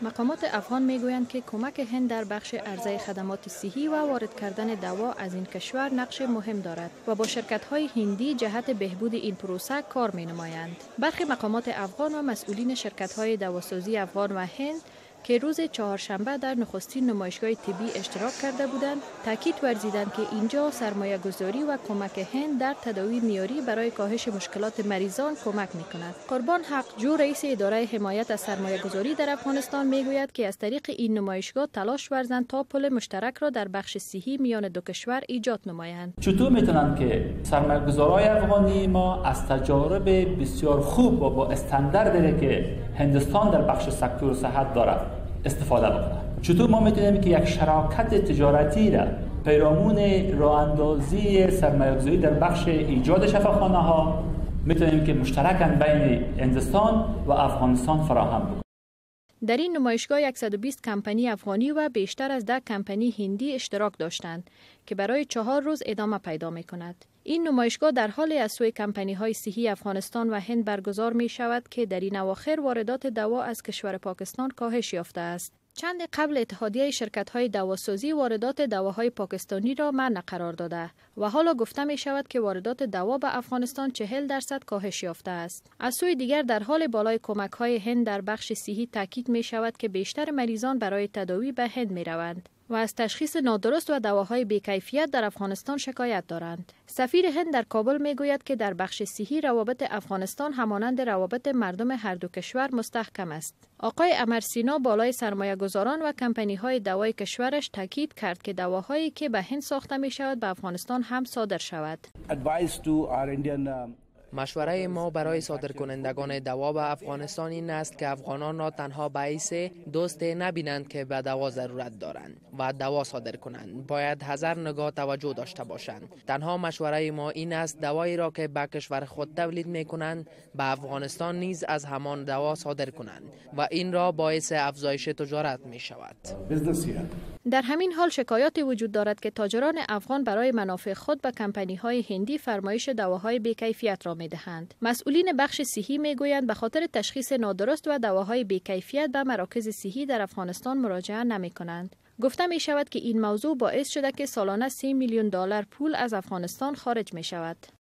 مقامات افغان میگویند که کمک هند در بخش عرضه خدمات صحی و وارد کردن دوا از این کشور نقش مهم دارد و با شرکت های هندی جهت بهبود این پروسه کار می نمایند. برخی مقامات افغان و مسئولین شرکت های دواسازی افغان و هند که روز چهارشنبه در نخستین نمایشگاه طبی اشتراک کرده بودند، تاکید ورزیدند که اینجا سرمایه گذاری و کمک هند در تداوی معیاری برای کاهش مشکلات مریضان کمک می کند. قربان حقجو، رئیس اداره حمایت از سرمایه گذاری در افغانستان، می گوید که از طریق این نمایشگاه تلاش ورزند تا پل مشترک را در بخش صحی میان دو کشور ایجاد نمایند. چطور میتونند که سرمایه گذارای افغانی ما از تجارب بسیار خوب و با استانداردی که هندوستان در بخش سکتور صحت دارد استفاده بکنه؟ چطور ما میتونیم که یک شراکت تجارتی را پیرامون راه اندازی سرمایه‌گذاری در بخش ایجاد شفاخانه ها میتونیم که مشترکاً بین هندوستان و افغانستان فراهم بکنیم؟ در این نمایشگاه 120 کمپانی افغانی و بیشتر از 10 کمپانی هندی اشتراک داشتند که برای 4 روز ادامه پیدا می کند. این نمایشگاه در حالی از سوی کمپانی های صحی افغانستان و هند برگزار می شود که در این اواخر واردات دوا از کشور پاکستان کاهش یافته است. چند قبل اتحادیه شرکت های دواسازی واردات دواهای پاکستانی را منع قرار داده و حالا گفته می شود که واردات دوا به افغانستان 40% کاهش یافته است. از سوی دیگر، در حالی بالای کمک های هند در بخش صحی تاکید می شود که بیشتر مریضان برای تداوی به هند می روند و از تشخیص نادرست و دواهای بیکیفیت در افغانستان شکایت دارند. سفیر هند در کابل می گوید که در بخش صحی روابط افغانستان همانند روابط مردم هر دو کشور مستحکم است. آقای امر سینا بالای سرمایه گذاران و کمپانی های دوای کشورش تاکید کرد که دواهایی که به هند ساخته می شود به افغانستان هم صادر شود. مشوره ما برای صادرکنندگان دوا به افغانستان این است که افغانان را تنها به حیث دوست نبینند که به دوا ضرورت دارند و دوا صادر کنند. باید هزار نگاه توجه داشته باشند. تنها مشوره ما این است، دوایی را که به کشور خود تولید می کنند به افغانستان نیز از همان دوا صادر کنند و این را باعث افزایش تجارت می شود. Business here. در همین حال شکایاتی وجود دارد که تاجران افغان برای منافع خود به کمپانی های هندی فرمایش دواهای بیکیفیت را می دهند. مسئولین بخش صحی می گویند به خاطر تشخیص نادرست و دواهای بیکیفیت به مراکز صحی در افغانستان مراجعه نمی کنند. گفته می شود که این موضوع باعث شده که سالانه 3 میلیون دلار پول از افغانستان خارج می شود.